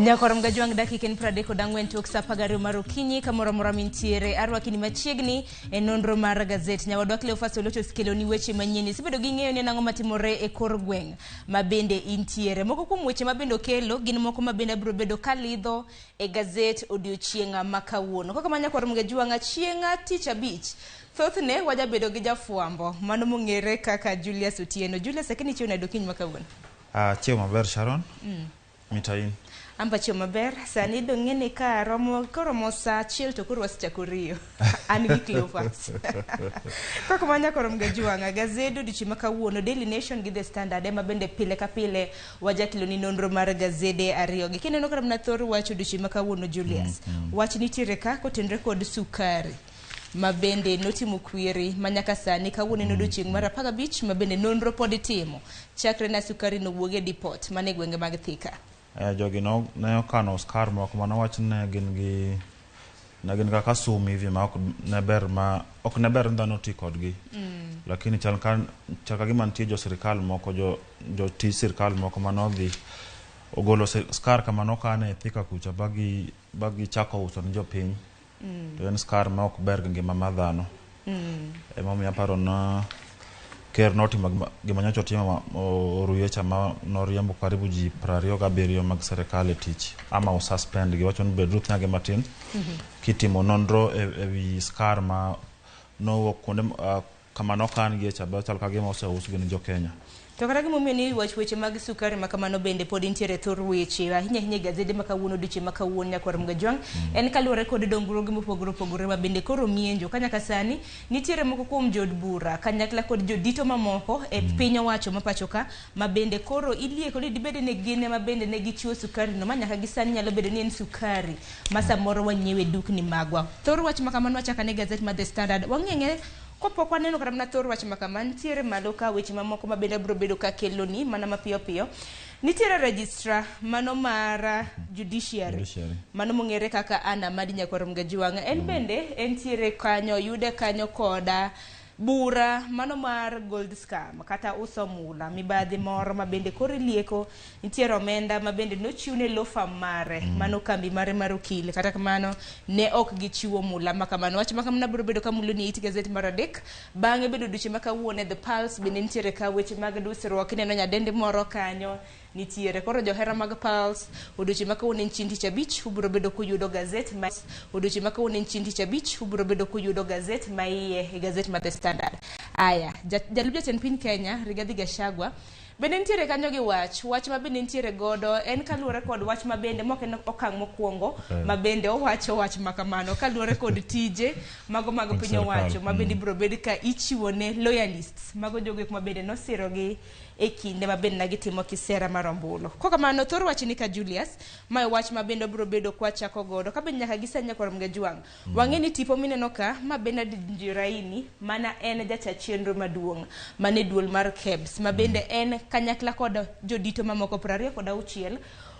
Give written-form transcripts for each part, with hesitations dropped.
Nyakwar Mgajwang' dakika en 34 tok sa 12 mar okinyi kamoro amora mintiere arwaki ni machiegni e nonro mar gazet. Nyawadwa Cleophas Olocho osekeloni weche manyien. Isebedo gi ng'eyo ni en ang'o matimore e kor gweng' ma bende intiere. Moko kuom weche ma bende okelo gin moko ma bende abiro bedo kalidho e gazet odiochieng' ma kawuono. Kaka ma Nyakwar Mgajwang' chieng' tich abich thothne wajabedo gi jafwambo mano mong'ere kaka Julius Otieno. Julius, akeni ichiew nade okinyi ma kawuono? Achiew maber Sharon. Mita in. Amba chiew maber. Sani dong' ng'e ni ka romo koromo saa achiel to koro wasechako riyo. An gi Cleophas. Koko ma nyaka rom gajuang'a. Gazed odiochieng' ma kawuono Daily Nation gi The Standard ema bende pile ka pile wajakeloni nonro mar gazede ariyogi. Kineno kata mana thor wach odiochieng' ma kawuono Julius. Wach nitiere ka kotenore kod sukari ma bende notimo kwiri ma nyaka sani kawuono en odiochieng' mar 15 ma bende nonro pod itimo chakre na sukari nowuog e depot mane e gwenge mag Thika. Jogi no, ne okano skar moko manowach ni ne gin gi ne gin kaka sum hivi ma ok ne ber ma ok ne ber ni dhano ti kodgi. Lakini chal ka chal ka gima nitie jo sirkal moko jo jotij sirkal moko manodhi ogolo skar kama nokane e Thika kucha ba gi ba gichako uso ne jopiny. To en skar ma ok ber gi ngima mar dhano. Emomiyo aparo na ker notimo gima nyocha otimo oruye cha ma noriembo karibu ji 27 mag sirkal e tich ama o suspend gi wacho ni bed ruth nyage matin kitimo nonro e wi skar ma nowuok kuonde kama nokan gie cha be chal ka gima oseusgi ne jo Kenya. To kata gimomiyo ni wach weche mag sukari ma kamano bende pod nitiere thor weche ahinya ahinya e gazede ma kawuono odiochieng' ma kawuono nyakwar Mgajwang' en kaluwore kod dongruoge mopogore opogore ma bende koro mienjo ka nyaka sani nitiere moko kuom jood bura kanyakla kod jodito mamoko e piny owacho ma pacho ka ma bende koro ilieko ni dibed ni gin ema bende ne gichiwo sukari no ma nyaka gi sani nyalo bedo ni en sukari ma samoro wanyiewe dukni magwa. Thor wach ma kamano wachako ane gazet mar The Standard wang'eng'e kopok waneno kata mana thor wach ma kama nitiere malo ka weche mamoko ma bende abiro bedo ka keloni mana mapiyo piyo. Nitiere registrar mano mar judiciary, Judiciary. mano mong'ere kaka Anna Amadi Nyakwar Mgajuang'. En bende entiere kanyo oyude kanyo koda bura mano mar gold scam kata uso mula mibadhi moro ma bende koro ilieko nitiere omenda ma bende nochiw ne law firm mare mano kambi mare mar okil kata kamano ne ok gichiwo mula ma kamano wach ma kamano biro bedo kamulo ni it gazet mar adek bang'e bende odiochieng' ma kawuono e The Pulse bende nitiere ka weche mag dusruok ineno nyadendi moro kanyo nitiere koro johera mag Pulse odiochieng' ma kawuono en chieng' tich abich ubiro bedo kuyudo gazet ma odiochieng' ma kawuono en chieng' tich abich ubiro bedo kuyudo gazet ma iye e gazet mar The Standard. Aya, jalup jatend piny Kenya Rigathi Gachagua bende nitiere kanyo gi wach wach ma bende nitiere godo en kaluwore kod wach ma bende mok en okang' mokwongo ma bende owacho wach ma kamano kaluwore kod tije mago mag Mag piny sirkal, owacho ma bende ibiro bed ka ichiwo ne loyalists mago jogo eko ma bende nosirogi e kinde ma bende ne gitimo kisera mar ombulu. Kokamano thor wach ni ka Julius, mae wach ma bende obiro bedo kwachako godo ka bende nyaka gisani nyakwar Mgajwang'. Wang'e ni tipo mineno ka ma Bernard Njiraini mana en jacha chenro maduong' mane duol mar KEBS ma bende en kanyakla kod jodito mamoko 26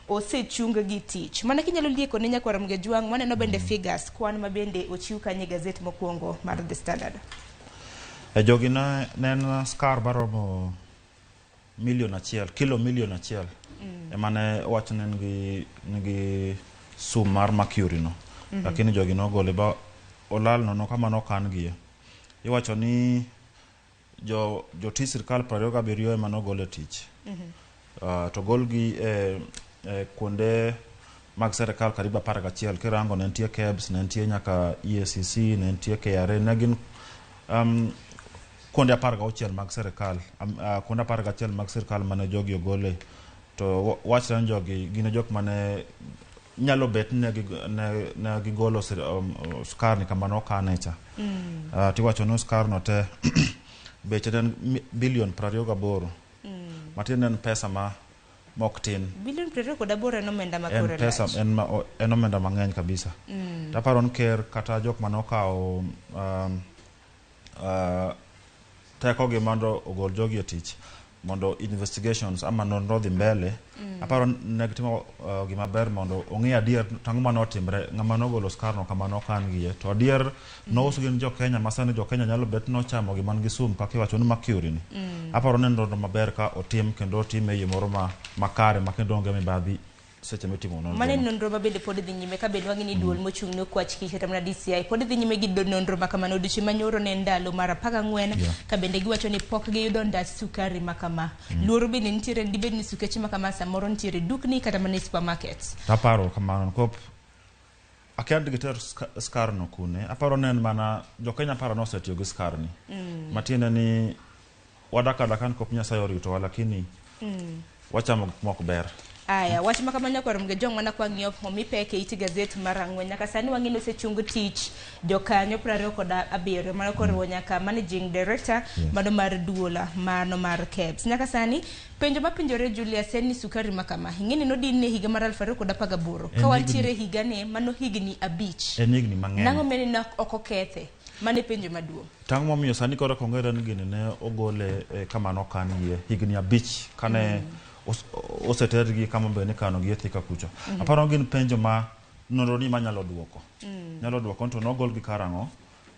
osechung gi tich. Mana kinyalo lieko ne nyakwar Mgajwang' waneno bende figures kwan ma bende ochiw kanyo e gazet mokwongo mar The Standard. Jogi ne en skar maromo milion achiel, kilo milion achiel ema ne wach ne nigi sum mar mercury no. Lakini jogi nogole ba olal nono kama nokan gie. Iwacho ni jotij sirkal 27 ema nogol e tich. To golgi e kuonde mag sirkal karibu 11 kirango ne nitie KEBS, ne nitie nyaka EACC, ne nitie KRA, ne gin kuonde 16 mag sirkal, kuonde 11 mag sirkal mane jogi ogole. To wachre ni jogi gin jok mane nyalo bet ni ne gigolo skar ni kama nokane cha. Tiwacho ni skar no te beche ne en bilion 28. Matiende en pesa ma mok tin. Bilion 28 en omenda ma En kore pesa lach. en omenda mang'eny kabisa. Taparo ni ker kata jok mane okawo tekogi mondo ogol jogi e tich mondo investigations ama nonro odhi mbele. Aparo ne gitimo gima ber mondo ong'e adier tang'o mane otimre ng'ama nogolo skar no kama nokan gie to adier nousgi ne jo Kenya ma sani jo Kenya nyalo bet nochamo gima nigi sum kaka iwacho ni mercury ni. Aparo ni en nonro maber ka otim kendo otim e yo moro ma makare ma kendo onge mibadhi. seche mitimo nonro. Mano en nonro ma bende pod dhi nyime ka bende wang'e ni duol mochung' ne okwach kich kata mana DCI pod dhi nyime gi nonro ma kamano. Odiochieng' ma nyoro ne en ndalo mar 14 ka bende giwacho ni pok giyudo ndach sukari ma kama. Luoro bende nitiere dibed ni sukeche ma kama samoro nitiere e dukni kata mana e supermarkets. Taparo kamano nikop akia ni giter skar no kune. Aparo ni en mana jo Kenya aparo ni osetiyo gi skar ni. Matiende ni wadak adaka nikop Nyasaye oritowa lakini wachamo gik mok ber. Aya, wach ma kamano nyakwar Mgejong mana kwang'iyo omi pek e it gazet mar ang'wen. Nyaka sani wang'e ni osechung tich jokanyo 27 mano koriwo nyaka managing director mano mar duola mano mar KEBS. Nyaka sani penjo mapenjore Julius en ni sukari ma kama ing'e ni nodin e higa mar 2018 En ka wantiere higani mano higni 5. En higni mang'eny. Nang'o mene ne ok okethe? Mano e penjo maduong'. Tang' momiyo sani koro kong'ere ni gini ne ogole e kama nokan-gie higni 5 kane osetergi kama onego bed ni ikano gi e Thika kucho. Aparo ni gin penjo ma nonro ni manyalo duoko. Nyalo duoko ni to nogolgi karang'o,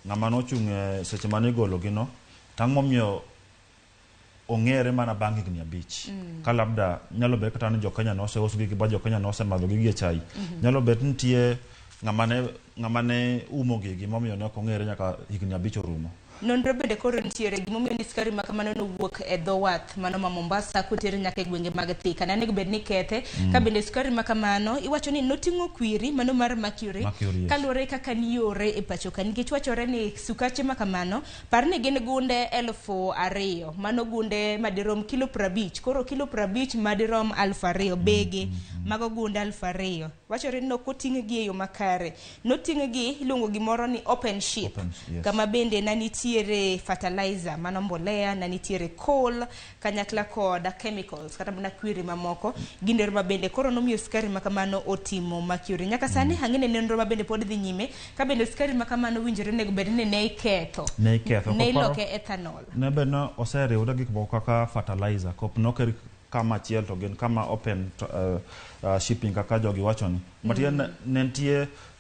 ng'ama nochung' e seche mane igologi no, tang' momiyo ong'ere mana bang' higni 5. Ka labda nyalo bet kata ni jo Kenya noseus gigi ba jo Kenya nosemadho gigi e chai. Nyalo bet ni nitie ng'ama ne umo gigi momiyo ne ok ong'ere nyaka higni 5 orumo. Nonro bende koro nitiere gimomiyo ni sukari ma kamano nowuok e dho wath mano ma Mombasa koter nyaka e gwenge mag Thika. Ne onego bed ni kethe ka bende sukari ma kamano iwacho ni noting'o kwiri mano mar mercury, Mercury, yes. kaluwore kaka niyore e pacho ka nikech wachore ni sukache ma kamano par ni gin gunde 2000 mano gunde madirom kilo 50 koro kilo 50 madirom 2000 bege mago gunde 2000 wachore ni ok oting'gi e yo makare noting'gi iluongo gimoro ni open ship. Open, yes. Kama bende na nitiere fertilizer mano mbolea na nitiere coal kanyakla kod chemicals kata mana kwiri mamoko gin ma bende koro nomiyo sukari ma kamano otimo mercury nyaka sani mm. Ang'e nonro ma bende pod dhi nyime ka bende sukari ma kamano winjore onego bed ni ne iketho Ne iketho. ne Koparo- iloke ethanol. Ne bed ni oseriwre gik moko kaka fertilizer kop noker kama achiel to gin kama open shipping kaka jogi wacho ni. Matiende ne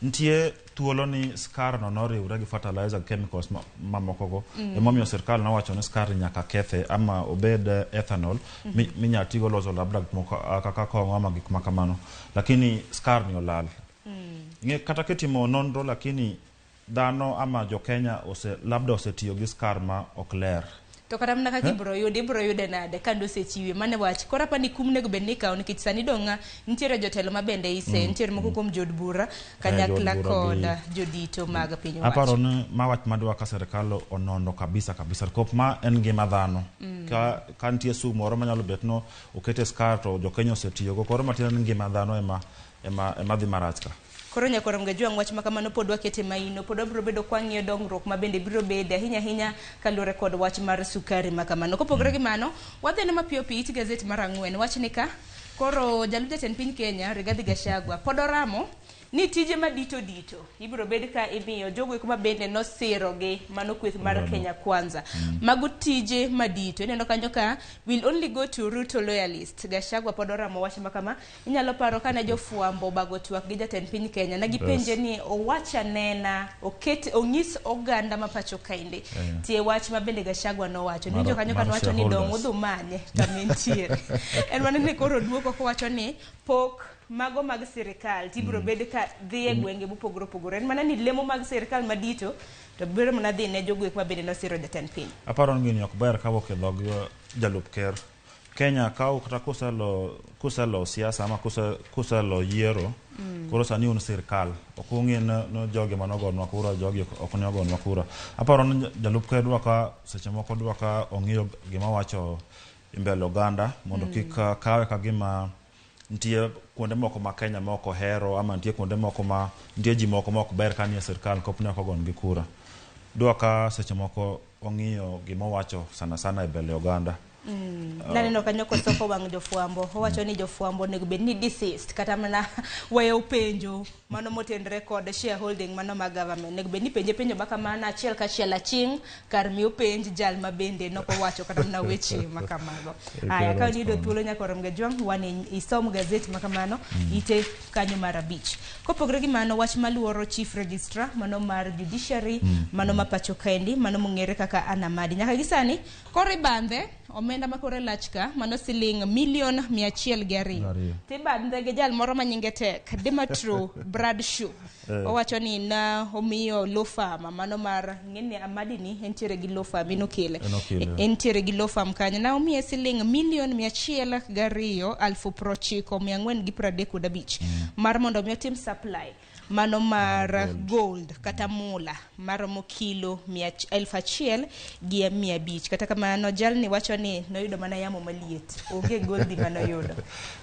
nitie thuolo ni skar no noriwre gi fertilizer gi chemicals mamoko go. Emomiyo sirkal nowacho ni skar nyaka kethe ama obed ethanol minyalo tigo loso labda gik moko kaka kong'o ama gik makamano. Lakini skar ni olal. Ing'e kata kitimo nonro lakini dhano ama jo Kenya labda osetiyo gi skar ma ok ler. To kata mana kaka ibiro yude ibiro yude nade ka osechiwe mane wach koro apani kum nego bed ni ikawo nikech sani dong' nitiere jotelo ma bende ise nitiere moko kuom jood bura kanyakla jood bura kod jodito mag piny owacho. Aparo ni ma wach madwa ka sirkal onono kabisa kabisa kop ma en ngima dhano. Ka nitie sum moro manyalo bet no okete skar to jo Kenya osetiyogo koro matiende ni ngima dhano ema dhi marach ka. Koro nyakwar Mgajwang' wach ma kamano pod wakete maino pod wabiro bedo kwang'iyo dongruok ma bende biro bede ahinya ahinya kaluwore kod wach mar sukari ma kamano. Kopogore gi mano wadhi mapiyo piyo it gazet mar 4 wach ni ka koro jalup jatend piny Kenya Rigathi Gachagua pod oramo ni tije madito dito ibiro bed ka imiyo jogo eko ma bende nosirogi mano kweth mar Kenya Kwanza. Mago tije madito ineno kanyo ka will only go to Ruto loyalist. Gachagua pod oramo wach ma kama inyalo paro kane jofwambo obago twak gi jatend piny Kenya ne gipenje ni owach anena oket onyis oganda ma pacho kaende tie wach ma bende Gachagua nowacho niwinjo kanyo Mar kanowacho ni dong' shareholders. udhi umanye kama entiere en mana ni koro duoko kowacho ni pok mago mag sirikal tibiro bed ka dhi e gwenge mopogore opogore en mana ni lemo mag sirikal madito to biro mana dhi ne jogo eko ma bende nosiro jatend piny. Aparo ni gini ok ber kawuok e dhog jalup ker. Kenya ka kata kuselo siasa ama kuselo yiero koro sani un sirkal ok ung'i no jogi manogonwa kura jogi ok ne ogonwa kura. Aparo ni jalup ker dwa ka seche moko dwa ka ong'iyo gima wacho e mbele oganda mondo kik kawe ka gima nitie kuonde moko ma Kenya ma ok ohero ama nitie kuonde moko ma nitie ji moko ma ok ber ka nie sirkal kop ne ok ogon gi kura. Dwa ka seche moko ong'iyo gima owacho sana sana e mbele oganda. Naneno kanyo kosoko wang' jofwambo owacho ni jofwambo onego bed ni desist kata mana weyo penjo mano motenre kod shareholding mano mag government onego bed ni penje penjo ma kamano achiel kachiel aching' kar miyo penj jal ma bende nokowacho kata mana weche ma kamago. Aya ka iyudo thuolo nyakwar Mgajwang' wan isom gazet ma kamano ite kanyo mar 5. Kopogore gi mano wach maluoro chief registrar mano mar judiciary mano ma pacho kaendi mano mong'ere kaka Anna Madi nyaka gi sani koro ibandhe omenda makore lach ka mano siling milion 102. Ariyo. Tibandhe gi jal moro ma nyinge tek, Demetro Bradshaw. Owacho ni na omiyo law firm mano mar ng'eni Amadi ni entiere gi law firm en okele. En okil, yeah. Entiere gi law firm kanyo na omiye siling milion 102,90,435 mar mondo mi otim supply mano mar gold kata mula maromo kilo 1,500. Kata kamano jalni wacho ni noyudo mana yamo maliet, onge goldi manoyudo.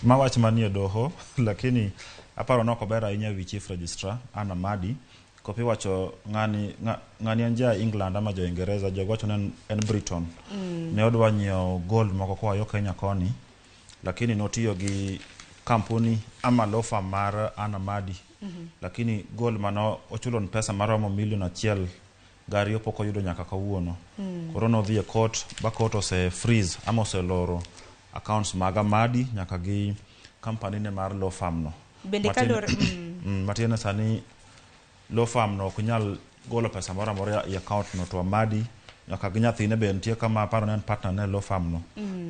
Ma wach manie doho, lakini aparo ni ok ober ahinya wi chief registrar Anna Madi. Kopi wacho ng'ani ng'ani en ja England ama jo Ingereza, jogo wacho ni en Britain. Ne odwa nyiewo gold moko koa yo Kenya koni, lakini notiyo gi kampuni ama law firm mar Anna Madi. Lakini gold mano ochulo ni pesa maromo milion 1.2 pok oyudo nyaka kawuono. Koro nodhi e court ba court ose freeze ama oseloro accounts mag Amadi nyaka gi company ne mar law firm no. Bende kaluwore Matiende sani law firm no ok nyal golo pesa moro amora e account no, to Amadi nyaka gi nyathine be nitie kama aparo ni en partner ne law firm no.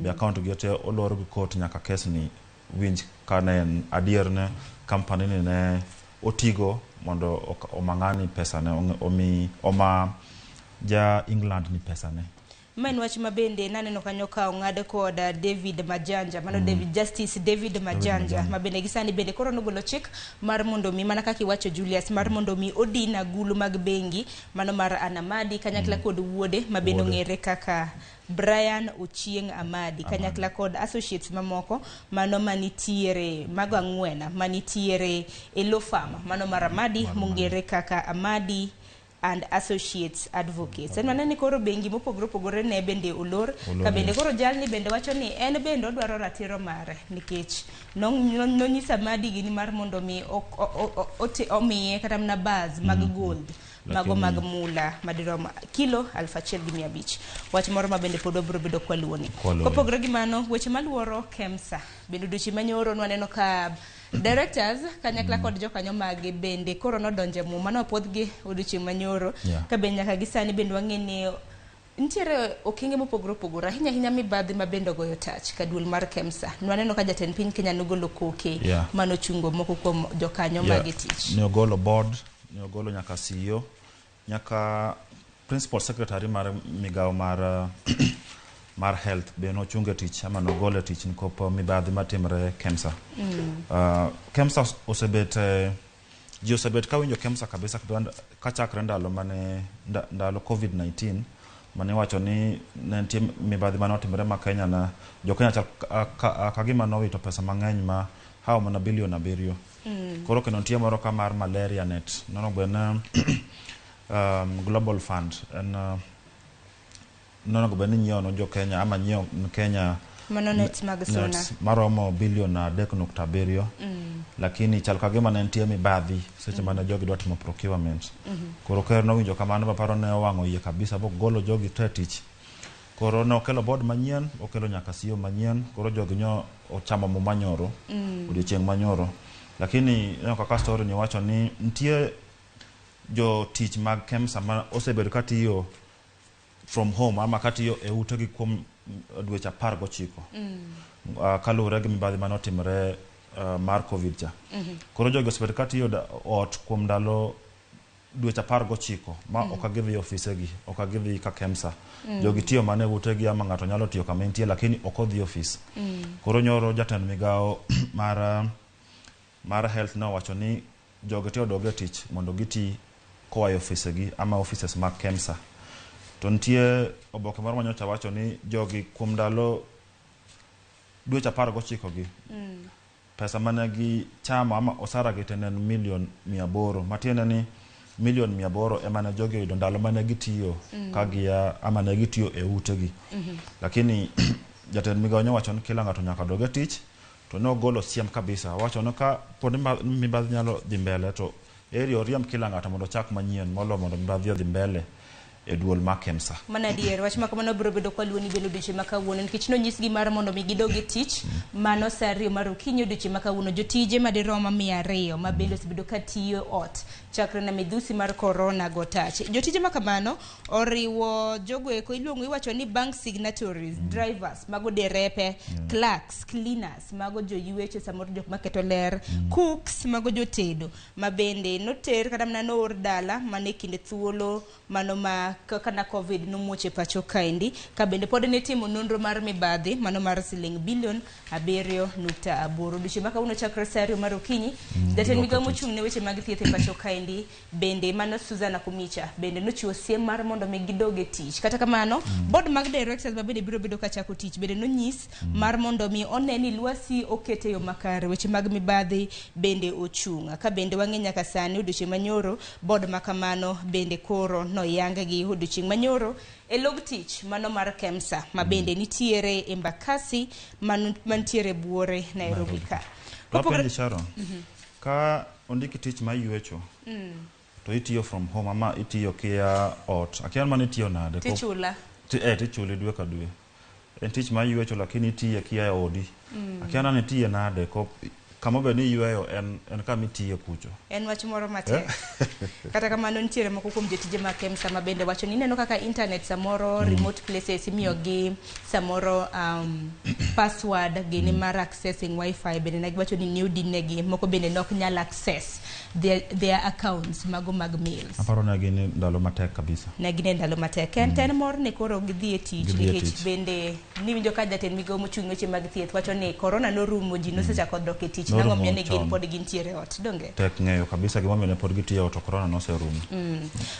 Be account gi te olor gi court nyaka kes ni winj ka ne en adier ne company ni ne otigo mondo oma ng'ani pesa ne omi oma ja England ni pesa ne. Ma en wach ma bende naneno kanyo ka ong'ad kod David Majanja mano David Justice David Majanja, Majanja. Ma bende gisani bende koro nogolo chik mar mondo mi mana kaka iwacho Julius mar mondo mi odin agulu mag bengi mano mar Anamadi kanyakla kod wuode ma bende Wuode. ong'ere kaka Brian Ochieng Amadi kanyakla kod associates mamoko mano manitiere mago ang'wen manitiere e law firm mano mar Amadi mong'ere kaka Amadi and Associates Advocates. En mana ni koro bengi mopogore opogore ne bende olor, Olor, ka bende yes. koro jalni bende wacho ni en bende odwaro ratiro mare nikech nonyiso Amadi gini mar mondo mi omiye kata mana bars mag gold mago mag mula madirom kilo 1,500. Wach moro ma bende pod wabiro bedo kwaluwoni. Kwaluwo. Kopogore gi mano, weche maluoro KEMSA bende odiochieng' manyoro nwaneno ka directors kanyakla kod jokanyo mage bende koro nodonje muma nopuodhgi odiochieng' manyoro ka bende nyaka gi sani bende wang'e ni nitiere okenge mopogore opogore ahinya ahinya mibadhi ma bende ogoyo tach ka duol mar KEMSA. Nwaneno ka jatend piny Kenya nogolo koke manochungo moko kuom jokanyo mage tich. Ne ogolo board, ne ogolo nyaka CEO, nyaka principal secretary mar migawo mar health be nochung e tich ama nogol e tich nikop mibadhi matimre KEMSA. KEMSA osebet ji osebet kawinjo KEMSA kabisa kachakre ndalo mane ndalo COVID-19 mane iwacho ni ne nitie mibadhi mane otimore ma Kenya na jo Kenya chal ka gima nowito pesa mang'eny ma hawo mana bilion 7. Koro kendo nitie moro ka mar malaria net nonego bed ni Global Fund en nonego bed ni nyiewo ne jo Kenya ama nyiewo ne Kenya Mano nets mag suna. Nets maromo bilion 3.7, lakini chal ka gima ne nitie mibadhi seche mane jogi dwa timo procurement. Koro ker nowinjo kamano maparo ne owang'o iye kabisa bogolo jogi te tich. Koro nokelo board manyien, okelo nyaka CEO manyien, koro jogi nyo ochamo muma nyoro, odiochieng' manyoro. Lakini ineno kaka story ni wacho ni nitie jotich mag KEMSA ma osebedo katiyo from home ama katiyo e utegi kuom dweche 19 kaluwore gi mibadhi manotimore mar COVID cha. Koro jogi osebedo katiyo ot kuom ndalo dweche 19 ma ok gidhi e ofisegi, ok gidhi ka KEMSA. Jogi tiyo mana e utegi ama ng'ato nyalo tiyo kama entie lakini ok odhi e ofis. Koro nyoro jatend migawo mar health nowacho ni jogi te odog e tich mondo giti koa e ofisegi ama offices mag KEMSA. To nitie oboke moro manyocha wacho ni jogi kuom ndalo dweche 19 gi pesa mane gichamo ama osara gi te ne en milion 800, matiende ni milion 800 ema ne jogi oyudo ndalo mane gitiyo ka gia ama ne gitiyo e utegi. Lakini jatend migawo nyowacho ni kila ng'ato nyaka dog e tich, to nogolo siem kabisa owacho ni ka pod mibadhi nyalo dhi mbele to eri oriemb kila ng'ato mondo ochak manyien molo mondo mibadhi odhi mbele. e duol mar KEMSA. Mano adier, wach ma kamano biro bedo kwa luoni bende odiochieng' ma kawuono nikech nonyisgi mar mondo mi gidog e tich mano saa 2 mar okinyi odiochieng' ma kawuono. Jotije madirom 200 ma bende osebedo ka tiyo ot chakre na midhusi mar corona go tach. Jotije ma kamano oriwo jogo eko iluongo iwacho ni bank signatories, drivers, mago derepe, clerks, cleaners, mago joywecho samoro jok maketo ler, cooks, mago jotedo ma bende noter kata mana noor dala mana e kinde thuolo mano ma kaka na COVID nomuoch e pacho kaendi, ka bende pod ne timo nonro mar mibadhi mano mar siling bilion 7.8. Odiochieng' ma kawuono chakre saa 2 mar okinyi, jatend migawo mochung' ne weche mag thieth e pacho kaendi bende mano Susan Nakhumicha bende nochiwo siem mar mondo mi gidog e tich. Kata kamano, board mag directors ma bende biro bedo ka chako tich bende nonyis mar mondo mi one ni lwasi oket e yo makare, weche mag mibadhi bende ochung'. Ka bende wang'e nyaka sani odiochieng' manyoro, board ma kamano bende koro noyang gi odiochieng' manyoro e log tich mano mar KEMSA ma bende nitiere Embakasi mantiere buore Nairobi ka. Wapenji Sharon, ka ondiki tich mar ywecho to itiyo from home ama itiyo kia ot, akia mana itiyo nade? Tichula. Tichuli dwe ka dwe. En tich mar ywecho lakini itiye kia e odi. Akia nani itiye nade, kama bed ni iyweyo en kama itiye kucho. En wach moro matek. Kata kamano nitiere moko kuom jotije mag KEMSA ma bende wacho ni ineno kaka internet samoro remote places imiyo gi samoro password gini mar accessing wifi bende ne giwacho ni ne odinegi, moko bende ne ok nyal access their accounts mago mag mails. Aparo ne gin ndalo matek kabisa. Ne gin e ndalo matek. En ten mor ne koro gidhi e tich nikech bende niwinjo ka jatend migawo mochung' weche mag thieth wacho ni corona norumo, ji nosechako dok e tich, nang'o omiyo ne gin pod gintiere ot, donge? Tek ng'eyo kabisa gimomiyo ne pod gitiyo ot to corona noserumo.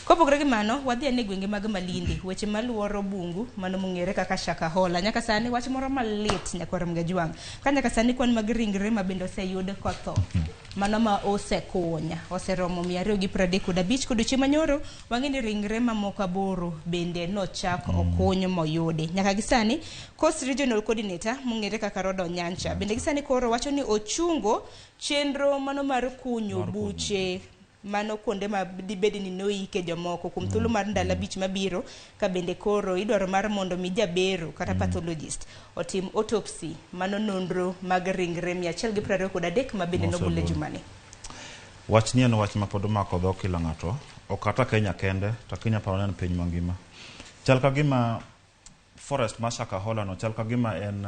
Kopogore gi mano, wadhi ane gwenge mag Malindi, weche maluoro bungu mano mong'ere kaka Shakahola. Nyaka sani wach moro malit nyakwar Mgajwang'. Ka nyaka sani kwan mag ringre ma bende oseyud kotho mano ma osekuny oseromo 235 kod odiochieng' manyoro wang'e ni ringre mamoko 8 bende nochak okuny moyudi. Nyaka gi sani Coast Regional Coordinator mong'ere kaka Roda Onyancha bende gi sani koro wacho ni ochungo chenro mano mar kunyo buche mano kuonde ma dibed ni noike jomoko kuom thuolo mar ndalo 5 mabiro, ka bende koro idwaro mar mondo mi jabero kata pathologist otim autopsy mano nonro mag ringre 123 ma bende nogol e jumani. Wach ni en wach ma pod omako dho kila ng'ato, ok kata Kenya kende, to Kenya paro ni en piny mangima. Chal ka gima forest mar Shakahola no chal ka gima en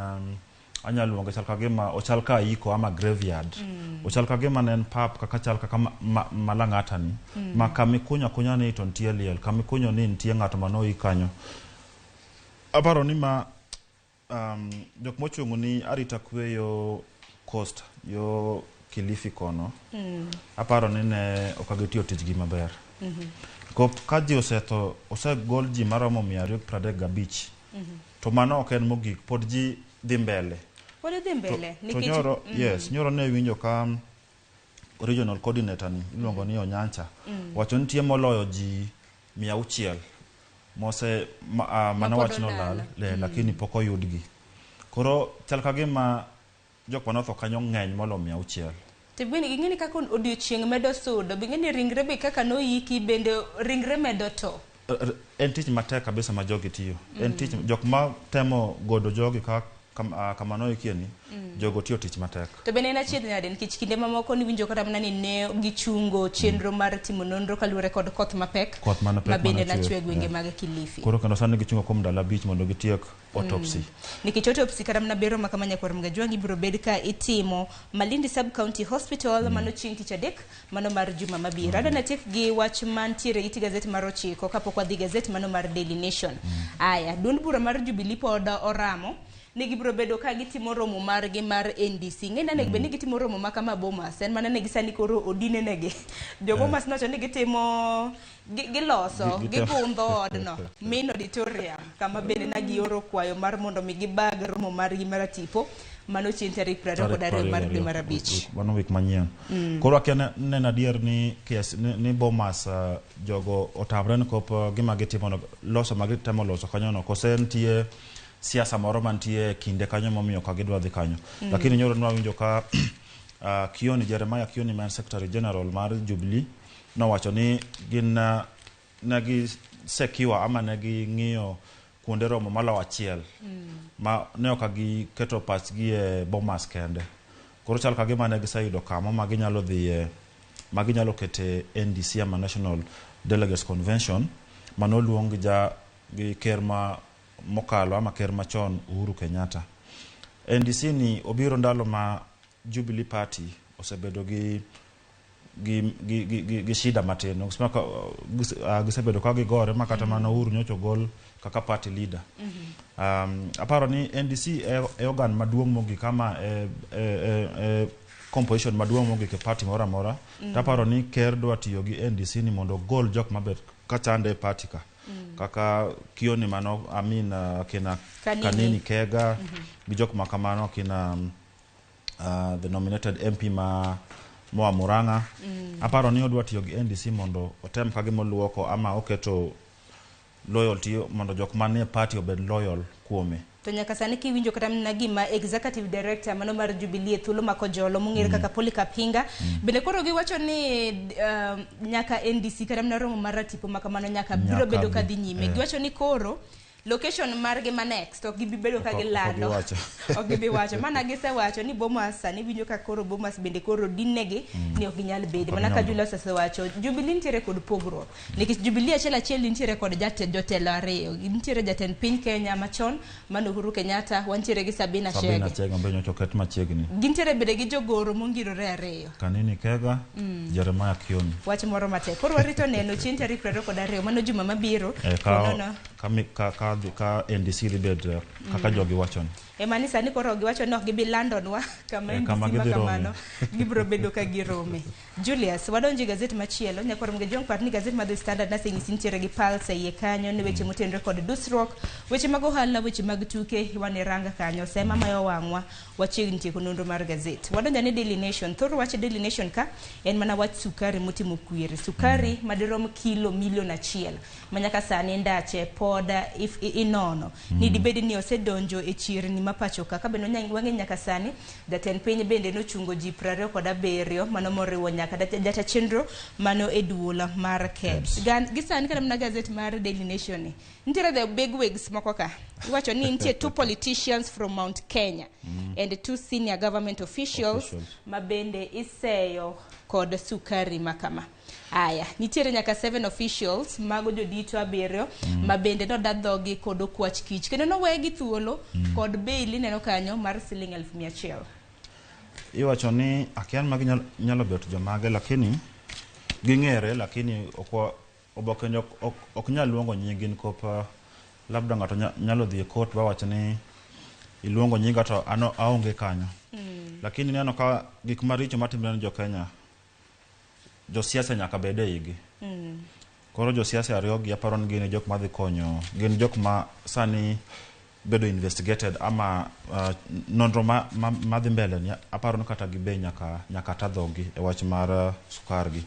anyalo luonge chal ka gima ochal ka iko ama graveyard. Ochal ka gima ne en pap kaka chal kaka Malang'ata ni. Ma kama ikunyo akunya ni to nitie liel, kama ikunyo ni nitie ng'ato manoik kanyo. Aparo ni ma jok mochung' ni arita kwe yo Coast, yo Kilifi kono. Aparo ni ne ok gitiyo tijgi maber. Ka ji osetho, osegol ji maromo 235. To mano ok en mogik, pod ji dhi mbele. Pod dhi mbele. To nyoro, yes, nyoro ne winjo ka regional coordinator ni iluongo ni Onyancha. Wacho nitie moloyo ji 600 mose mano wach nolal, lakini pok oyudgi. Koro chal ka gima jok manotho kanyo ng'eny moloyo 600. To bende ging'e ni kaka odiochieng' medo sudo, bende ni ringre be kaka noiki bende ringre medo to. En tich matek kabisa ma jogi tiyo. En tich jok ma temo godo jogi kama noikie ni, jogo tiyo tich matek. To bende en achiedh nade nikech kinde mamoko niwinjo kata mana ni ne gichungo chenro mar timo nonro kaluwore kod koth mapek ma bende nachwe e gwenge mag Kilifi. Koro kendo sani gichungo kuom ndalo 5 mondo gitiek autopsy. Nikech autopsy kata mana bero ma kama nyakwar Mgajwang' ibiro bed ka itimo Malindi Sub County Hospital mano chieng' tich adek mano mar juma mabiro. Adwa natiek gi wach mantiere iti gazet mar 9 kapok wadhi gazet mano mar Daily Nation. Aya, duond bura mar Jubilee pod oramo ni gibiro bedo ka gitimo romo margi mar NDC. Ng'e ni bende gitimo romo ma kama Bomas, en mana ne gisani koro odine negi. Jo Bomas nowacho ni gitimo giloso, gigundho odno, main auditorium, kama bende na gioro kwayo mar mondo mi gibag romo margi mar tipo mano chieng' tarik 22 mar dwe mar 5. Mano wik manyien. Koro akia neno adier ni ni Bomas jogo otamre ni kop gima gitimo no, loso ma gitemo loso kanyo no, kose nitie siasa moro mantie kinde kanyo momiyo ka gidwa dhi kanyo. Lakini nyoro nwawinjo ka Kioni, Jeremiah Kioni ma en Secretary General mar Jubilee nowacho ni gin secure ama ne ging'iyo kuonde romo maloyo achiel ma ne ok giketo pachgi e Bomas kende. Koro chal ka gima ne giseyudo kamo ma ginyalo dhiye, ma ginyalo kete NDC ama National Delegates Convention manoluong gi ja gi ker ma mokalo ama ker machon Uhuru Kenyatta. NDC ni obiro ndalo ma Jubilee Party osebedo gi shida matin. Gisema gisebedo ka gigore ma kata mana Uhuru nyocha ogol kaka party leader. Aparo ni NDC e organ maduong' mogik ama e composition maduong' mogik e party moro amora. Taparo ni ker dwa tiyo gi NDC ni mondo ogol jok mabet kachande e party ka. Kaka Kioni mano, I mean, kina Kanini. Kanini Kega gi jok ma kamano, kina the nominated MP ma moa Murang'a. Aparo ni odwa tiyo gi NDC mondo otem ka gima oluoko ama oketo loyalty mondo jok manie party obed loyal kuome. To nyaka sani kiwinjo kata mana gima executive director mano mar Jubilee e thuolo ma Kojolo mong'ere kaka Polycarp Hinga bende koro giwacho ni nyaka NDC kata mana romo mar ratipo ma kamano nyaka biro Nyaka bedo ka bi, dhi nyime. Giwacho ni koro location margi ma next ok gibi bedo ka Ok gilando. giwacho. Ok gibi wacho. Mana gisewacho ni Bomas sani winjo ka koro Bomas bende koro dinnegi ni ok ginyal bede. Ok Mana ka ginyal. Julius osewacho, Jubilee nitiere kod pogruok. Nikech Jubilee achiel achiel nitiere kod jotelo ariyo. Nitiere jatend piny Kenya machon, mano Uhuru Kenyatta, wantiere gi Sabina Sabina Chege. Chege be nyocha oket machiegni. Gintiere bende gi jogoro mongirore ariyo. Kanini Kega, Jeremiah Kioni. Wach moro matek. Koro warito neno chieng' tarik 22, mano juma mabiro. Ka, Konono. ka NDC dhi bet kaka jogi wacho ni. Ema ni sani koro giwacho ni ok gibi landonwa kama NDC kama ma gidhi rome. kamano gibiro bedo ka girome. Julius, wadonjo e gazet machielo. Nyakwar Mgejong par ni gazet mar The Standard nasenyisi nitiere gi Pulse e iye kanyo ni weche motenore kod dusruok, weche mag ohala, weche mag tuke, wan e ranga kanyo. Sema mayo wang'wa wachiegni tieko nonro mar gazet. Wadonjo ne Daily Nation. Thor wach Daily Nation ka en mana wach sukari motimo kwiri. Sukari madirom kilo milion 1 ma nyaka sani ndache pod inono. Ni dibed ni osedonjo e chirni ma pacho ka. Ka bende wang'e nyaka sani jatend piny bende nochungo ji 27 mano moriwo nyaka jata chenro mano e duol mar KEBS. Gi sani kata mana gazet mar Daily Nation ni nitiere the big wigs moko ka. Iwacho ni nitie 2 politicians from Mount Kenya and 2 senior government officials, Officials. ma bende iseyo kod sukari makama. Aya, nitiere nyaka 7 officials mago jodito 7 ma bende noda dhogi kod okwach kich kendo nowegi thuolo kod bail ineno kanyo mar siling 100,000. Iwacho ni akia ni magi nyalo bet jomage, lakini ging'ere, lakini ok oboke ni ok nyal luongo nying gin kop, labda ng'ato nyalo dhi e court bawach ni iluongo nyinga to an aonge kanyo. Lakini ineno ka gik maricho matimore ne jo Kenya, josiasa nyaka bed e igi. Koro josiasa ariyo gi aparo ni gin e jok madhi konyo, gin jok ma sani bedo investigated ama nonro madhi mbele ni aparo ni kata gibe nyaka ta dhogi e wach mar sukar gi.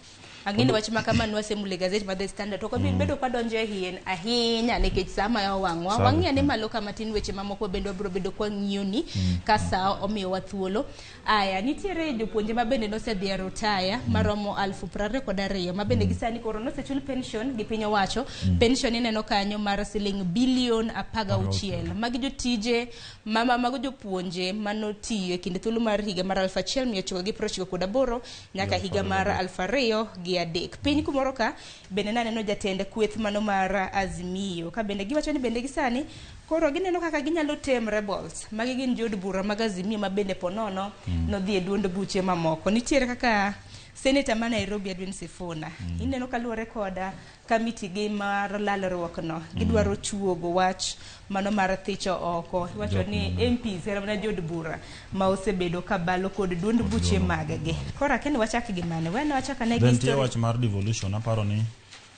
Ang'e ni wach ma kama nwasemule gazet mar The Standard to ok wabi bedo kwa donjo e iye ahinya nikech sa ma owang'wa. Sawa. Wang'i ane malo kama tin weche mamoko bende wabiro bedo kwa ng'iyo ni ka sa omiyowa thuolo. Aya, nitiere jopuonje ma bende nosedhi e rutaya maromo 22,000 ma bende gisani koro nosechul pension gi piny owacho. Pension ineno kanyo mar siling bilion 16. Magi jotije, mama mago jopuonje manotiyo e kinde thuolo mar higa mar 1998 nyaka higa mar 2003. Piny kumoro ka bende naneno jatend kweth mano mar Azimio ka bende giwacho ni bende gisani koro gineno kaka ginyalo tem rebels. Magi gin jood bura mag Azimio ma bende ponono nodhi e duond buche mamoko. Nitiere kaka Senator ma Nairobi Edwin Sifuna. Ineno kaluwore koda kamiti gi mar lalruok no. Gidwaro chuogo wach mano mar thicho oko. Iwacho ni MPs kata mana jood bura ma osebedo ka balo kod duond buche mag gi. Koro akia ni wachak gi mane. Wene wachak ane gi Then nitie story. wach mar devolution, aparo ni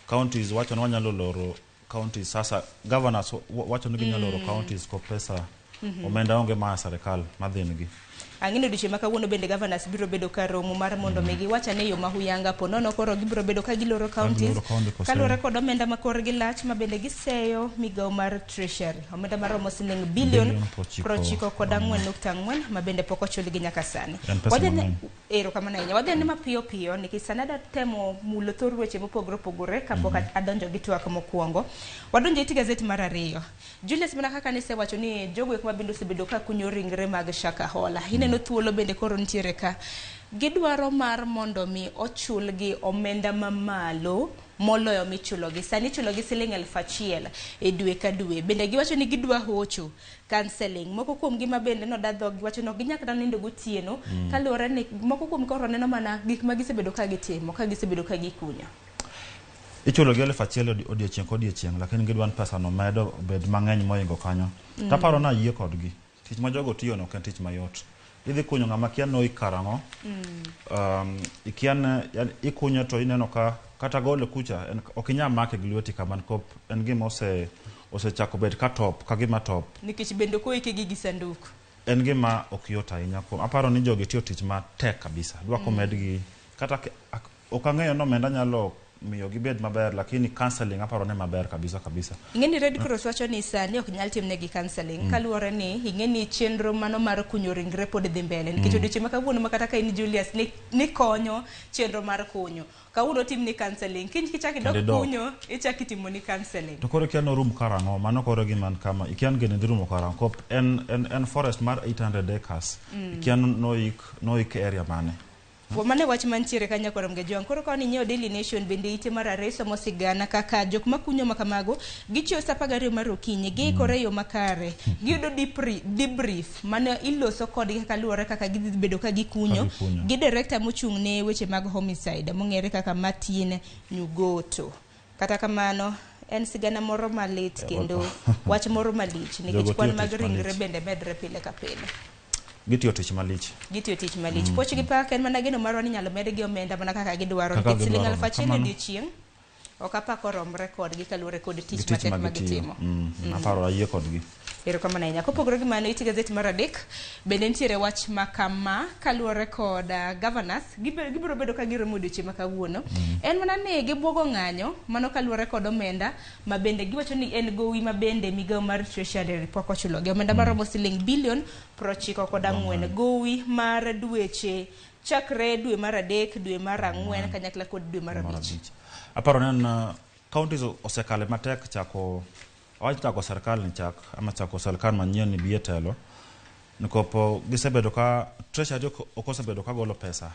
counties wacho ni wanyalo loro counties sasa governors wacho ni ginyalo loro counties ko pesa omenda onge ma serikal madhi negi. Ang'e ni odiochieng' ma kawuono bende governors biro bedo ka romo mar mondo mi giwach ane yo ma huyanga po nono koro gibiro bedo ka giloro counties giloro county kose- kaluwore kod omenda ma korgi lach ma bende giseyo migawo mar treasury omenda maromo siling bilion Bilion 94 94.4 ma bende pok ochulgi nyaka sani. En pesa Wadhi ane- mang'eny. Erokamano ahinya. Wadhi ane mapiyo piyo nikech sani adwa temo mulo thor weche mopogore opogore kapok adonjo gi twak mokwongo. Wadonjo e it gazet mar ariyo. Julius, mana kaka nisewacho ni jogo eko ma bende osebedo ka kunyo ringre mag Shakahola. Ineno thuolo bende koro nitiere ka. Gidwaro mar mondo mi ochulgi omenda mamalo moloyo michulogi. Sani ichulogi siling 1,000 e dwe ka dwe. Bende giwacho ni gidwa hocho counseling. Moko kuom gi ma bende noda dhog giwacho ni ok ginyal kata nindo gotieno kaluwore ni moko kuom koro neno mana gik ma gisebedo ka gitimo ka gisebedo ka gikunyo. Ichulo gi 1,000 odiochieng' kodiochieng', lakini gidwa ni pesa no medo obed mang'eny moingo kanyo. Mm. Taparo ni ayie kodgi. Tich ma jogo tiyo no ok en tich mayot. Idhi kunyo ng'ama kia noik karang'o. Ikia ne, yani ikunyo to ineno ka kata gole kucha en, ok inyal make gi lweti kama nikop en gima osechako bet ka top, ka gima top. Nikech bende ok oike gi gi sanduk. En gima ok yot ahinya kuom. Aparo ni jogi tiyo tich matek kabisa. Dwa komedgi kata ok ang'eyo ni omenda nyalo miyo gibed maber, lakini counseling aparo ni maber kabisa kabisa. Ing'e ni Red Cross wacho ni sani ok nyal timnegi counseling kaluwore ni ing'e ni chenro mano mar kunyo ringre pod dhi mbele nikech odiochieng' ma kawuono ma kata ka in Julius ni konyo chenro mar kunyo kawuono timni counseling kiny kichak idok Kendo idok. kunyo ichak itimoni counseling. To koro ikia norum karang'o, mano koro gima kama, ikia ni gini dhi rumo karang'o. Kop en forest mar 800 acres. Ikia noik area mane. Mano e wach mantiere kanyo koro Mgejwang'. Koro ka inyiewo Daily Nation bende ite mar ariyo somo sigana kaka jok makunyo ma kamago gichiewo sa 12 mar okinyi giikore e yo makare giyudo debrief mane iloso kodgi kaka luwore kaka gidhi bedo ka gikunyo Ka gikunyo. gi director mochung' ne weche mag homicide mong'ere kaka Martin Nyugoto. Kata kamano en sigana moro malit kendo wach moro malich nikech Jogo kwan tiyo mag tich ringre malich. bende medre pile ka pile. Gitiyo tich malich. Gitiyo tich malich. Puoch gi pak en mana geno marwa ni inyalo medgi omenda mana kaka gidwaro Kaka nikech siling gidwaro, 1,000 kamano. odiochieng' ok apako romre kodgi kaluwore kod Gi tich tich matek ma ma gitiyo. gitimo. Aparo ayie kodgi. Erokamano ahinya. Kopogore gi mano, it gazet mar adek bende nitiere wach ma kama kaluwore kod governors gibiro bedo ka giromo odiochieng' ma kawuono. En mana ni gibuogo ng'anyo mano kaluwore kod omenda ma bende giwacho ni en gowi ma bende migawo mar Treasury pok ochulogi. Omenda maromo siling bilion 94 gowi mar dweche chakre dwe mar 3, dwe mar 4 kanyakla kod dwe mar Mar 5. 5. Aparo ni en counties osekale matek chako awach chako serikal ni chak ama chako serikal manyien ni bi e telo nikopo gisebedo ka Treasury ok osebedo ka golo pesa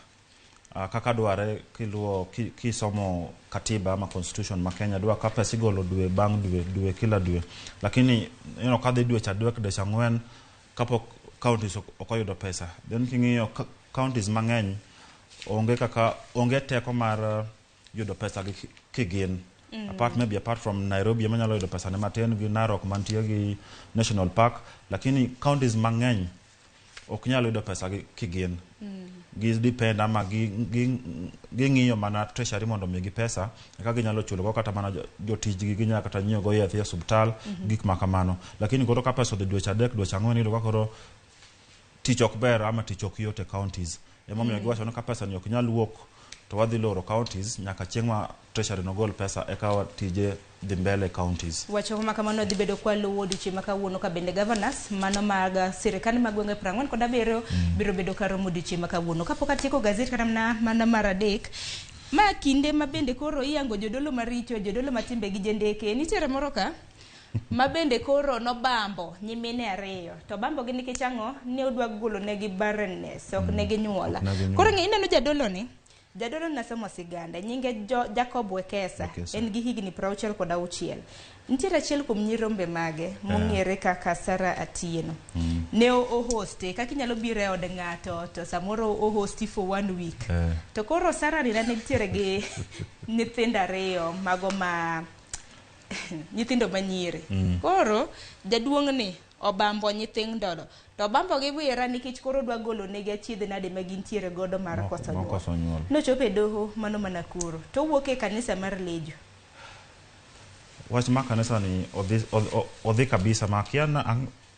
kaka dware kiluwo kisomo katiba ama constitution ma Kenya dwa ka pesa igolo dwe bang' dwe, dwe kila dwe, lakini ineno ka dhi dweche 3 dweche 4 kapok counties ok oyudo pesa. Then king'iyo counties mang'eny onge kaka onge teko mar yudo pesa gi kigin. Apart maybe apart from Nairobi ema nyalo yudo pesa ne matin gi Narok mantie gi National Park, lakini counties mang'eny ok nyal yudo pesa gi kigin. Gi depend ama ging'iyo mana Treasury mondo omigi pesa eka ginyalo chulo go kata mana jotijgi, ginyalo kata nyiewo go yath e osiptal, gik ma kamano. Lakini koro ka pesa odhi dweche 3 dweche 4 iyudo ka koro tich ok ber ama tich ok yot e counties. Emomiyo giwacho ni ka pesa ni ok nyal wuok to wadhi loro counties nyaka chieng' ma Treasury nogol pesa eka tije dhi mbele counties. Wacho ma kamano dhi bedo kwa luwo odiochieng' ma kawuono ka bende governors mano mag sirikal mag gwenge 47 biro bedo ka romo odiochieng' ma kawuono. Kapok atieko gazet kata mana mar 3, ma kinde ma bende koro iyango jodolo maricho, jodolo matimbe gi jendeke. Nitiere moro ka ma bende koro nobambo nyimine 2 to bambo gi nikech ang'o? Ne odwa golo negi barrenness, ok negi nyuola. Ok negi nyuola. Koro ineno jadolo ni, jadolo nasomo siganda, nyinge Jacob Wekesa, Wekesa. En gi higni 66. Nitiere achiel kuom nyirombe mage mong'ere kaka Sarah Atieno. Ne ohoste, kaka inyalo biro e od ng'ato to samoro ohosti for 1 week. To koro Sarah ni ne nitiere gi nyithindo 2 mago ma nyithindo manyiri. Koro jaduong' ni obambo nyithindo to obambo gi wira nikech koro dwa golo negi achiedh nade ma gintiere godo mar koso nyuol. Koso nyuol. Nochopo e doho mano mana kuro to owuok e kanisa mar Lejo. Wach mar kanisa ni odhi kabisa ma kia na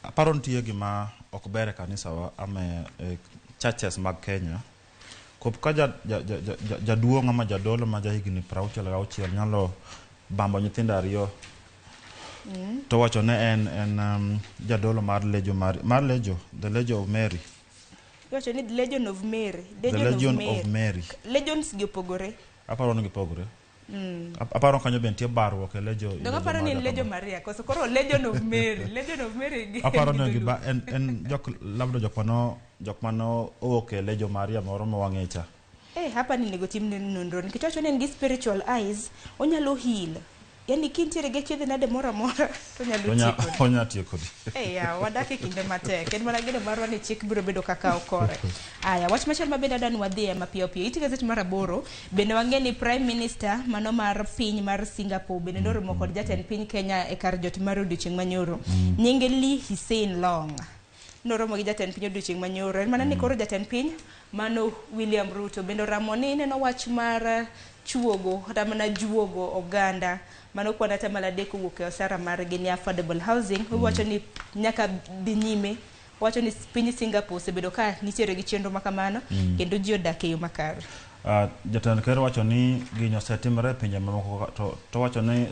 aparo nitie gima ok ber e kanisa wa ama e churches mag Kenya. Kop ka jaduong' ama jadolo ma jahigni 66 nyalo bambo nyithindo ariyo to wacho ne en jadolo mar Legio mar Legio, the Legio of Mary. Iwacho ni Legion of Mary. The Legion of Mary. Legions gi opogore. Aparo ni gipogore. Aparo kanyo be nitie barruok e Legio. Donge aparo ni en Legio Maria, koso koro Legion of Mary. Legion of Mary gi Aparo ni giba en jok labda jok mano owuok e Legio Maria moro ma wang'e cha. Hapa ni nego tim nonro nikech wacho ni en gi spiritual eyes, onyalo heal. Yani kintiere gi achiedh nade moro amora to onyalo tiyo kodi. Onya tiyo kodi. Ya, wadak e kinde matek. En mana geno marwa ni chik biro bedo kaka okore. Aya, wach machielo ma bende adwa ni wadhiye mapiyo piyo. Iti gazet mar 8, bende wang'e ni Prime Minister mano mar piny mar Singapore bende noromo kod jatend piny Kenya e kar jot mar odiochieng' manyoro. Nyinge Lee Hsien Loong. Noromo gi jatend piny odiochieng' manyoro. En mana ni koro jatend piny mano William Ruto bende oramo ni neno wach mar chuogo kata mana juogo oganda mano kwan atamalo adek owuok e osara margi ni affordable housing. Owacho ni nyaka dhi nyime. Owacho ni piny Singapore osebedo ka nitiere gi chenro ma kamano kendo ji odak e yo makare. Jatend ker wacho ni gini osetimore e pinje mamoko to wacho ni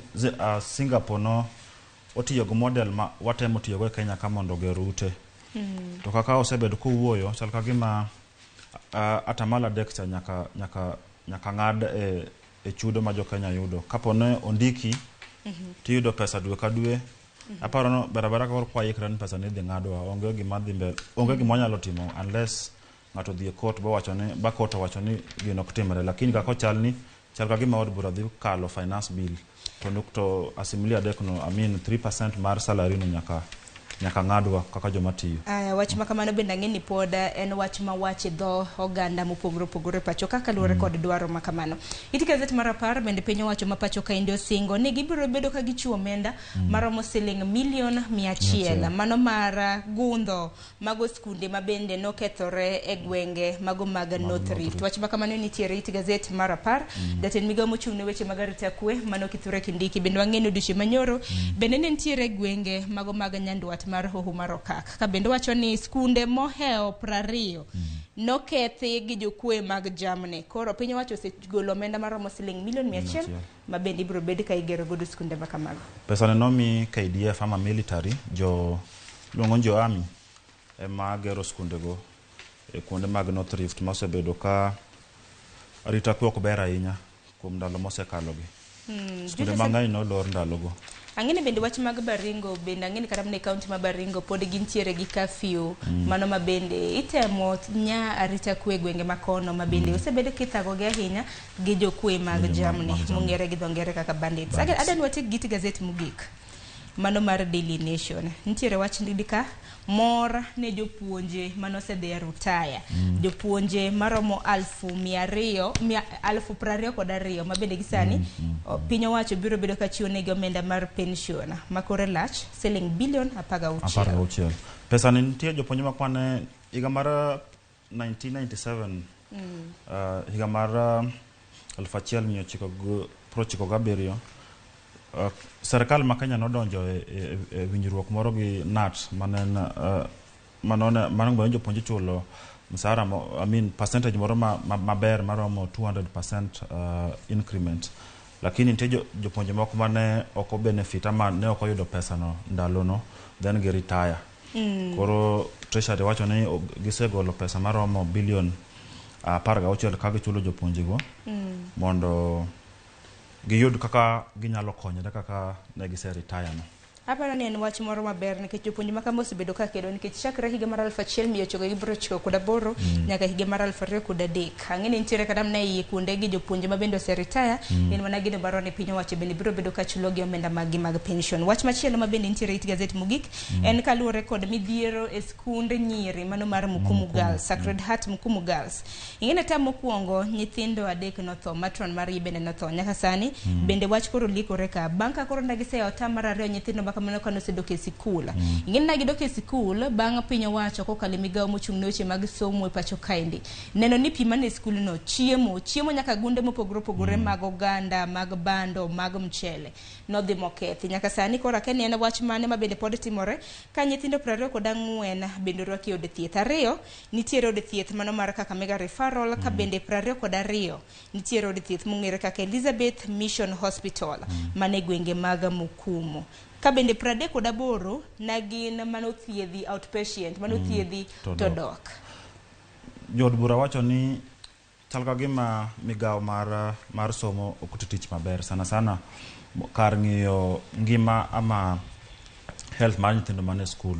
Singapore no otiyo gi model ma watemo tiyogo e Kenya ka mondo oger ute. To kaka osebedo kowuoyo chal ka gima atamalo adek cha nyaka ng'ad e chudo ma jo Kenya yudo. Kapo ne ondiki tiyudo pesa dwe ka dwe. Aparo no barabara koro kwa ikre ni pesa ni dhi ng'adwa, onge gima dhi mbele, onge gima wanyalo timo unless ng'ato odhi e court bowacho ni ba court owacho ni gino ok timre, lakini kaka ochal ni chal ka gima od bura dhi kalo finance bill to to asilimia adek no, I mean 3% mar salary no nyaka ng'adwa kaka joma tiyo. Aya, wach ma kamano bende ang'e ni pod en wach ma wach e dho oganda mopogore opogore pacho ka kaluwore kod dwaro ma kamano. Iti gazet mar 10 bende piny owacho ma pacho kaendi osingo ni gibiro bedo ka gichiwo omenda maromo siling milion 100 mano mar gundho mago skunde ma bende nokethore e gwenge mago mag North Rift. Wach ma kamano nitiere iti gazet mar 10. Jatend migawo mochung' ne weche mag arita kwe mano Kithure Kindiki bende wang'e ni odiochieng' manyoro bende ne nitiere gwenge mago mag Nyandwat mar Hoho mar Okak ka bende wacho ni skunde mohewo 20 nokethi gi jokwe mag jamni. Koro piny owacho osegolo omenda maromo siling milion 100 ma bende ibiro bed ka igero godo skunde ma kamago. Pesa ne nomi KDF ama military jo luongo jo army ema gero skundego e kuonde mag North Rift ma osebedo ka arita kwe ok ber ahinya kuom ndalo mosekalogi. Skunde mang'eny nolor ndalogo. Ang'e ni bende wach mag Baringo bende ang'e ni kata mana e kaunti ma Baringo pod gintiere gi curfew mano ma bende itemo nya arita kwe gwenge makono ma bende osebed kithagogi ahinya gi jokwe mag jamni mong'ere gi dho ngere kaka bandits. Adwa ni watiek gi gazet mogik mano mar Daily Nation. Nitiere wach ndika mor ne jopuonje manosedhi e rutaya. Jopuonje maromo 222,000 ma bende gisani piny owacho biro bedo ka chiwo negi omenda mar pension ma kore lach siling bilion 16. Pesa ni nitie jopuonje makwane higa mar 1997 higa mar 1997 serikal ma Kenya nodonjo e winjruok moro gi KNUT manene jopuonje chulo msara I mean percentage moro maber maromo 200% increment, lakini nitie jopuonje moko mane ok benefit ama ne ok oyudo pesa no ndalono then gi retire. Koro Treasury wacho ni gisegolo pesa maromo bilion 16 ka gichulo jopuonjego mondo giyud kaka ginyalo konyore kaka ne gise retire no. Aparo ni en wach moro maber nikech jopuonj ma kama osebedo ka kedo nikech chakre higa mar 1998 nyaka higa mar 2003. Ang'e ni nitiere kata mana e iye kuonde gi jopuonje ma bende oseretire, en mana geno marwa ni piny owacho bende biro bedo ka chulo gi omenda mag gi mag pension. Wach machielo ma bende nitiere e it gazet mogik en kaluwore kod midhiero e skund nyiri mano mar Mukumu Girls, Sacred Heart Mukumu Girls. Ing'e ni tam mokwongo nyithindo 3 notho, matron margi bende notho. Nyaka sani bende wach koro likore ka bang' ka koro ne giseyawo tam mar 2 nyithindo makamano kane osedok e sikul. Ing'eni na gidok e sikul bang' piny owacho kokalo e migawo mochung' ne weche mag somo e pacho kaendi. Neno ni pi mane skulno, chiemo, chiemo nyaka gunde mopogore opogore mag oganda, mag bando, mag mchele nodhi mokethi. Nyaka sani koro akia ni en wach mane ma bende pod timore ka nyithindo 24 bende orwaki e od thieth. Ariyo, nitiere od thieth mano mar Kakamega Referral ka bende 22 nitiere od thieth mong'ere kaka Elizabeth Mission Hospital mane gwenge mag Mukumu. Ka bende 38 na gin manothiedhi outpatient, manothiedhi to to dok. dok. Jood bura wacho ni chal ka gima migawo mar somo ok oti tich maber sana sana kar ng'iyo ngima ama health mar nyithindo man e skul.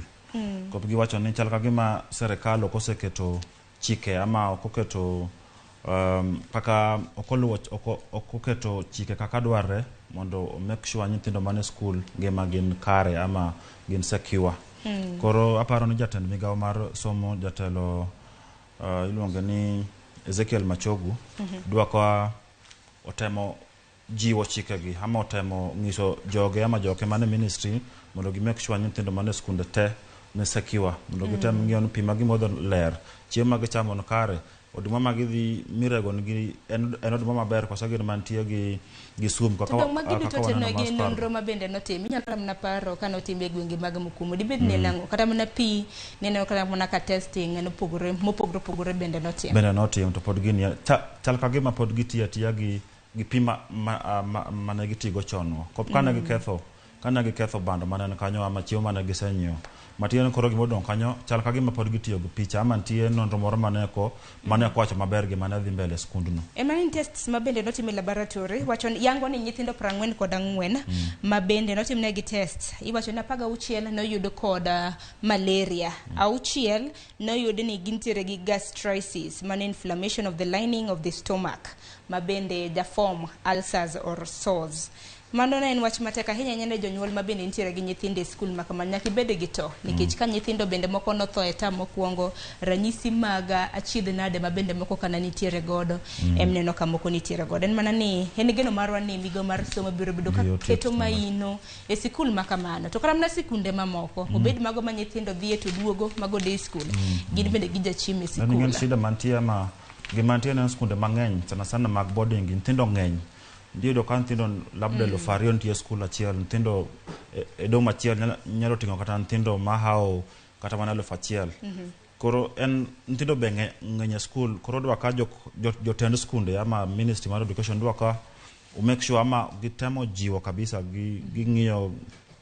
Kop giwacho ni chal ka gima serikal ok oseketo chike ama ok oketo kaka ok oluwo ok oketo chike kaka dwarre mondo o make sure nyithindo man e skul ngima gin kare ama gin secure. Koro aparo ni jatend migawo mar somo jatelo iluonge ni Ezekiel Machogu dwa ka otemo jiwo chikegi ama otemo nyiso joge ama joke mane ministry mondo gi make sure nyithindo mane skunde te ni secure mondo gitem ng'iyo ni pi ma gimodho ler, chiemo ma gichamo ni kare, oduma ma gidhi mirego nigi en oduma maber koso gin mantie gi sum kaka To dong' magi duto kaka te waneno ne mar gin sukari. nonro ma bende notim. Inyalo kata mana paro ka notim e gwenge mag Mukumu. Dibed ni en ang'o? Kata mana pi, neno kata mana ka testing nopogore mopogore opogore bende notim. Bende notim to pod gini chal ka gima pod gitiyo atiya gi pi mane gitigo chon no. Kop kane giketho bando mane en kanyo ama chiemo mane gisenyiewo. Matiende ni koro gima odong' kanyo chal ka gima pod gitiyo gi picha ama nitie nonro moro mane ok wacho maber gima ne dhi mbele e skundno. Ema ni tests ma bende notim e laboratory wacho ni yango ni nyithindo 44 ma bende notimnegi test iwacho ni 16 noyud kod malaria, 6 noyud ni gintiere gi gastritis, mano inflammation of the lining of the stomach ma bende jaform ulcers or sores. Mano ne en wach matek ahinya ahinya ne jonyuol ma bende nitiere gi nyithindo e skul ma kamano. Nyaka ibed gi to nikech ka nyithindo bende moko notho e tam mokwongo, ranyisi mag achiedh nade ma bende moko kana nitiere godo em neno ka moko nitiere godo. En mana ni en geno marwa ni migawo mar somo biro bedo ka Biro keto tieko maino e sikul ma kamano. To kata mana sikunde mamoko, obed mago ma nyithindo dhiye to duogo, mago day school, gin bende gijachiemo e En ing'e sikul. shida mantie ama gima nitie en skunde mang'eny sana sana mag boarding nyithindo ng'eny. Iyudo ka nyithindo labda 2000 nitie e skul achiel, nyithindo e dom achiel nyalo ting'o kata nyithindo mahawo kata mana 1000. Koro en nyithindo be ng'eny e skul, koro dwa ka jotend skunde ama ministry mar education dwa ka make sure ama gitemo jiwo kabisa ging'iyo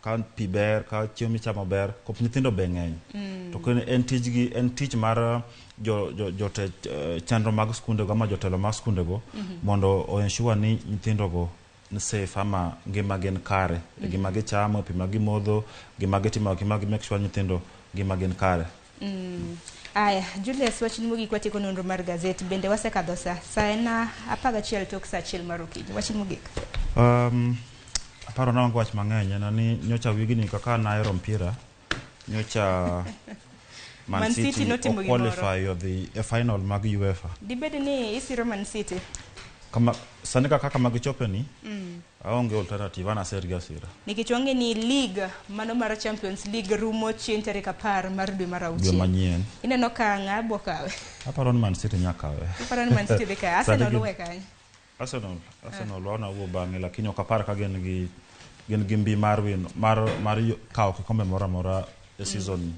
ka pi ber, ka chiemo michamo ber, kop nyithindo be ng'eny. To kendo en tijgi, en tich mar jo chenro mag skundego ama jotelo mag skundego mondo o ensure ni nyithindogo ni safe ama ngima gin kare. E gima gichamo, pi ma gimodho, gima gitimo, gima gi make sure nyithindo ngima gin kare. Aya, Julius, wachni mogik watieko nonro mar gazet bende wasekadho sa. Sa en 11 tok sa 1 mar okinyi. Wachni mogik. Aparo naonge wach mang'eny en ni nyocha wigni kaka nahero mpira nyocha Man City notimo o gimoro. qualify odhi e final mag UEFA. Dibed ni isiro Man City? Kama sani kaka kama gichope ni aonge alternative an aser gi asira. Nikech wang'e ni league mano mar Champions League rumo chieng' tarik 10 mar dwe mar Dwe auchiel. manyien. Ineno ka ng'a bo kawe? Aparo ni Man City nya kawe. Iparo ni Man City dhi kawe? Sani Arsenal gin- uwe kanyo. Arsenal wana wuo bang'e lakini ok apar ka gin gi mbi mar win mar kawo kikombe moro amora e season ni.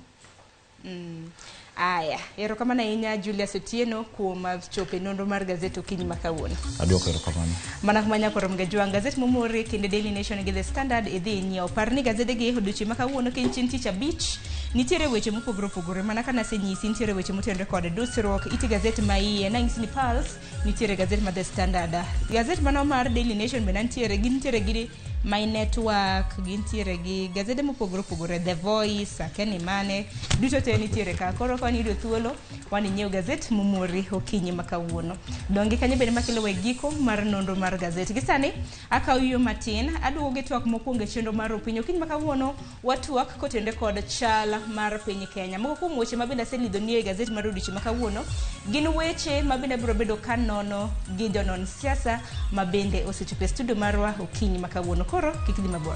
Aya, erokamano ahinya Julius Otieno kuom chopo e nonro mar gazet okinyi ma kawuono. Aduoko erokamano. Mana kuma nyakoro Mgajwang' gazet momori kinde Daily Nation gi The Standard idhi inyiew. Par ni gazedegi odiochieng' ma kawuono kiny chieng' tich abich nitiere weche mopogore opogore mana ka nasenyisi nitiere weche motenore kod dusruok iti gazet ma iye nang'isi ni Pulse nitiere gazet ma The Standard. Gazet mano mar Daily Nation bende nitiere gintiere gi My Network, gintiere gi gazede mopogore opogore, The Voice, Akeni Mane, duto te nitiere ka. Koro ka wan yudo thuolo, wan inyiew gazet momori okinyi ma kawuono. Donge kanyo bende makelo we giko mar nonro mar gazet. Gi sani, akawo yueyo matin, aduogo gi twak mokwongo e chenro mar opiny. Okinyi ma kawuono, watwak kotenore kod chal mar piny Kenya. Moko kuom weche ma bende aselidho nie gazet mar odiochieng' ma kawuono, gin weche ma bende abiro bedo kanono gi jonon siasa ma bende osechopo e studio marwa okinyi ma kawuono. Koro, kik dhi mabor.